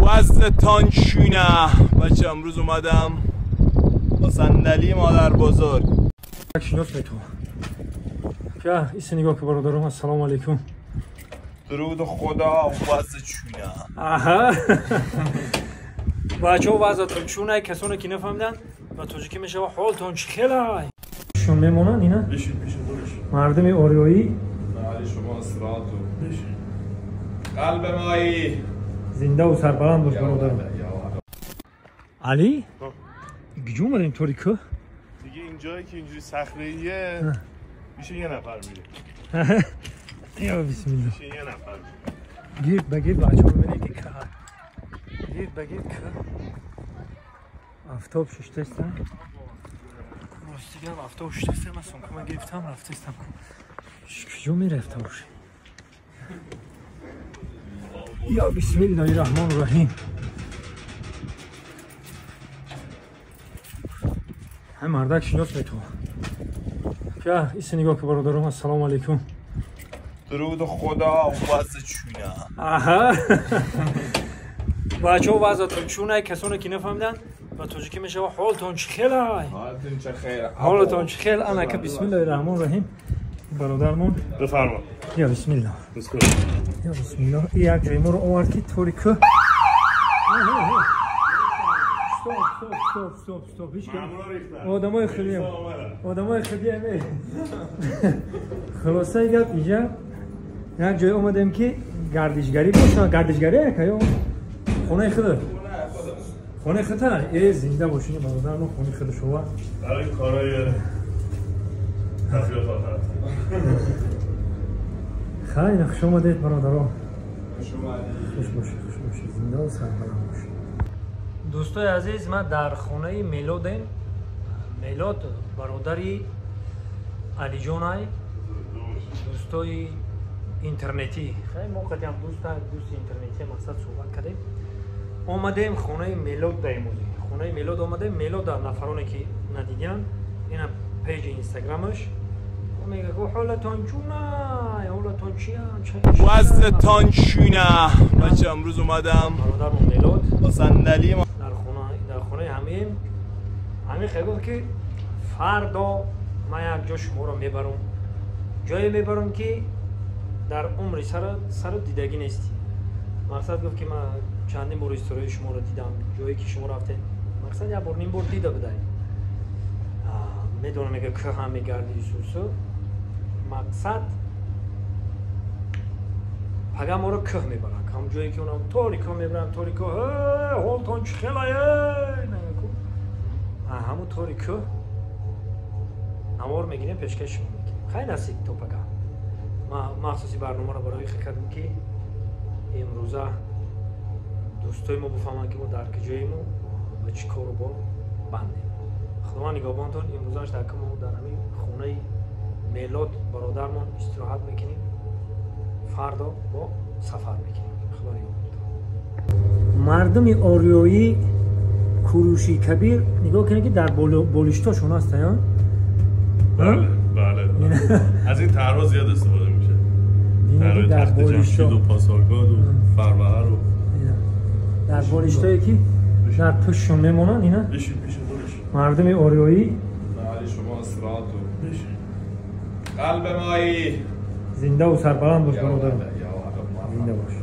وزنتان چونه؟ بچه امروز اومدم با صندلی مادر بزرگ. شناس میتو. که ایست نگاه که برادرم السلام علیکم. درود خدا وزن چونه. آها. بچه ها وزنتون چونه کسانی که نفهمیدن و توجیکی میشه و حالتون چخیله. شون میمونن اینا؟ بشین بشین برش. مردم آریایی. علی شما استراحت بشین. قلب مایی. زنده و سربلند باش برادرم. علی؟ کجا اومدیم توری که؟ دیگه اینجایی که اینجوری صخره‌ایه میشه یه نفر میره. یا بسم الله. میشه یه نفر میره. گیر بگیر بچه‌ها ببینید که گیر بگیر که آفتاب ششتستم. راستی گرم آفتاب ششتستم من سمکم گرفتم رفتستم. کجا میرفتم باشه؟ یا بسم الله الرحمن الرحیم. هم مردک شناس میتو. که ایست نگاه که برادرم السلام علیکم. درود خدا وزن چونه. آها. بچه ها وزنتون چونه کسانی که نفهمیدن و توجیکی میشه و حالتون چخیله. حالتون چه خیر. حالتون چه خیر. انا که بسم الله الرحمن الرحیم. برادرمون بفرما. یا بسم الله. بسم الله. یا بسم الله. این یک جای ما رو آورد که طوری که stop stop stop stop هیچ آدمای خیلی آدمای خیلی همه. خلاصه گپ اینجا یک جای اومدیم که گردشگری باشه. گردشگری که یا خونه خود خونه خود ای زنده باشین برادرم خونه خود شما برای کارهای تفریح خاطر. خیلی خوش اومدید برادران. خوش اومدید. خوش باشید خوش باشید زنده و سربلند باشید. دوستای عزیز ما در خونه میلادیم. میلاد برادری علی جونای دوستای اینترنتی. خیلی موقعی هم دوست اینترنتی مقصد صحبت کردیم. اومدیم خونه میلاد دیموزی. خونه میلاد اومدیم. میلاد نفرانی که ندیدن اینا page اینستاگرامش میگه که حالتون چونه حالتون چیه وزنتان چونه. بچه امروز اومدم برادرمون میلاد با صندلی ما در خونه همین خیلی گفت که فردا من یک جا شما رو میبرم، جایی میبرم که در عمر سر دیدگی نیستی. مقصد گفت که من چندین بار استوری شما رو دیدم، جایی که شما رفتین مقصد یک بار نیم بار دیده بودم. میدونم میگه که هم میگردی سوسو. مقصد پگه ما رو که میبرن هم جایی که اونم تاریکا میبرن تاریکا حالتون چه خیلی همون تاریکا نوار میگیریم پیشکش شما میگیریم. خیلی نصیب تو پگه ما مخصوصی برنامه رو برای کردیم که امروزه دوستای ما بفهمن که ما در کجاییم و چی کارو با بندیم. خداوند نگهبانتون. امروزش در ما در همین خونه میلاد برادرمون استراحت میکنیم، فردا با سفر میکنیم. خدا نگهبانتون. مردم آریایی کوروشی کبیر نگاه کنید که در بالشتاشون هست. بله بله از این طرح‌ها زیاد استفاده میشه. طرح تخت جمشید و پاسارگاد و فروهر و در بالشتایی که در پشتشون میمونن اینا. بشین بشین برش. مردم آریایی علی شما استراحت بشین. قلب مایی. زنده و سربلند باش برادرم. زنده باش.